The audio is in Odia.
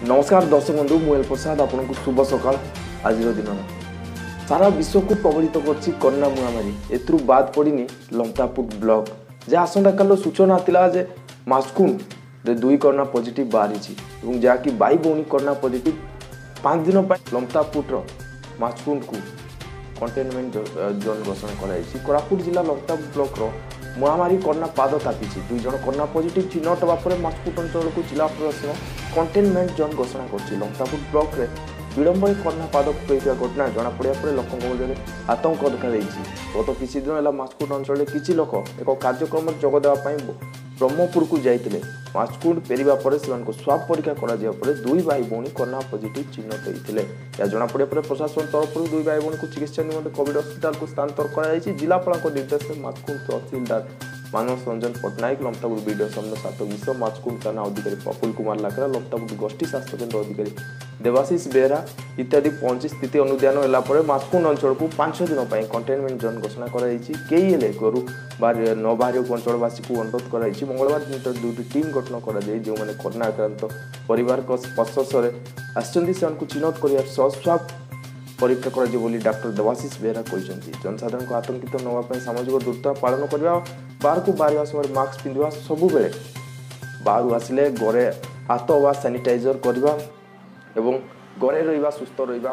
ନମସ୍କାର ଦର୍ଶକ ବନ୍ଧୁ, ମୁଁ ଏଲ ପ୍ରସାଦ, ଆପଣଙ୍କୁ ଶୁଭ ସକାଳ। ଆଜିର ଦିନର ସାରା ବିଶ୍ୱକୁ ପ୍ରଭାବିତ କରିଛି କରୋନା ମହାମାରୀ। ଏଥିରୁ ବାଦ ପଡ଼ିନି ଲମତାପୁଟ ବ୍ଲକ, ଯାହା ଆସନ୍ତାକାଲିର ସୂଚନା ଥିଲା ଯେ ମାସ୍କୁଣ୍ଡରେ 2 କରୋନା ପଜିଟିଭ୍ ବାହାରିଛି ଏବଂ ଯାହାକି ଭାଇ ଭଉଣୀ କରୋନା ପଜିଟିଭ୍। 5 ଦିନ ପାଇଁ ଲମତାପୁଟର ମାସ୍କୁଣ୍ଡକୁ କଣ୍ଟେନମେଣ୍ଟ ଜୋନ୍ ଘୋଷଣା କରାଯାଇଛି। କୋରାପୁଟ ଜିଲ୍ଲା ଲମତାପୁଟ ବ୍ଲକର ମହାମାରୀ କରୋନା ପାଦ ତାପିଛି। 2 ଜଣ କରୋନା ପଜିଟିଭ୍ ଚିହ୍ନଟ ହେବା ପରେ ମାସ୍କୁଟ ଅଞ୍ଚଳକୁ ଜିଲ୍ଲା ପ୍ରଶାସନ କଣ୍ଟେନମେଣ୍ଟ ଜୋନ୍ ଘୋଷଣା କରିଛି। ଲମତାପୁଟ ବ୍ଲକରେ ବିଳମ୍ବରେ କରୋନା ପାଦ ପକାଇଥିବା ଘଟଣା ଜଣାପଡ଼ିବା ପରେ ଲୋକଙ୍କ ମଧ୍ୟରେ ଆତଙ୍କ ଦେଖାଦେଇଛି। ଗତ କିଛି ଦିନ ହେଲା ମାସ୍କୁଟ ଅଞ୍ଚଳରେ କିଛି ଲୋକ ଏକ କାର୍ଯ୍ୟକ୍ରମରେ ଯୋଗ ଦେବା ପାଇଁ ବ୍ରହ୍ମପୁରକୁ ଯାଇଥିଲେ। ମାସ୍କୁଟ ଫେରିବା ପରେ ସେମାନଙ୍କୁ ସ୍ୱାବ୍ ପରୀକ୍ଷା କରାଯିବା ପରେ 2 ଭାଇ ଭଉଣୀ କରୋନା ପଜିଟିଭ୍ ଚିହ୍ନଟ ହୋଇଥିଲେ। ଏହା ଜଣାପଡ଼ିବା ପରେ ପ୍ରଶାସନ ତରଫରୁ 2 ଭାଇ ଭଉଣୀଙ୍କୁ ଚିକିତ୍ସା ନିମନ୍ତେ କୋଭିଡ୍ ହସ୍ପିଟାଲକୁ ସ୍ଥାନାନ୍ତର କରାଯାଇଛି। ଜିଲ୍ଲାପାଳଙ୍କ ନିର୍ଦ୍ଦେଶରେ ମାଛକୁଣ୍ଡ ତହସିଲଦାର ମାନସ ରଞ୍ଜନ ପଟ୍ଟନାୟକ, ଲମତାପୁଟ ବିଡ଼ିଓ ସମେତ 7 ମିଶ୍ର, ମାଛକୁଣ୍ଡ ଥାନା ଅଧିକାରୀ ପ୍ରଫୁଲ୍ଲ କୁମାର ଲାକରା, ଲମତାପୁଟ ଗୋଷ୍ଠୀ ସ୍ୱାସ୍ଥ୍ୟକେନ୍ଦ୍ର ଅଧିକାରୀ ଦେବାଶିଷ ବେହେରା ଇତ୍ୟାଦି ପହଞ୍ଚି ସ୍ଥିତି ଅନୁଧ୍ୟାନ ହେଲା ପରେ ମାଛକୁଣ୍ଡ ଅଞ୍ଚଳକୁ 5 ଦିନ ପାଇଁ କଣ୍ଟେନମେଣ୍ଟ ଜୋନ୍ ଘୋଷଣା କରାଯାଇଛି। କେହି ହେଲେ ଘରୁ ନ ବାହାରିବାକୁ ଅଞ୍ଚଳବାସୀଙ୍କୁ ଅନୁରୋଧ କରାଯାଇଛି। ମଙ୍ଗଳବାର ଦିନ 2ଟି ଟିମ୍ ଗଠନ କରାଯାଇ ଯେଉଁମାନେ କରୋନା ଆକ୍ରାନ୍ତ ପରିବାରଙ୍କ ସ୍ପର୍ଶରେ ଆସିଛନ୍ତି ସେମାନଙ୍କୁ ଚିହ୍ନଟ କରିବା ସହ ସ୍ୱାବ୍ ପରୀକ୍ଷା କରାଯିବ ବୋଲି ଡାକ୍ତର ଦେବାଶିଷ ବେହେରା କହିଛନ୍ତି। ଜନସାଧାରଣଙ୍କୁ ଆତଙ୍କିତ ନ ହେବା ପାଇଁ ସାମାଜିକ ଦୂରତା ପାଳନ କରିବା, ବାହାରକୁ ବାହାରିବା ସମୟରେ ମାସ୍କ ପିନ୍ଧିବା, ସବୁବେଳେ ବାହାରୁ ଆସିଲେ ଘରେ ହାତ ବା ସାନିଟାଇଜର କରିବା ଏବଂ ଘରେ ରହିବା, ସୁସ୍ଥ ରହିବା।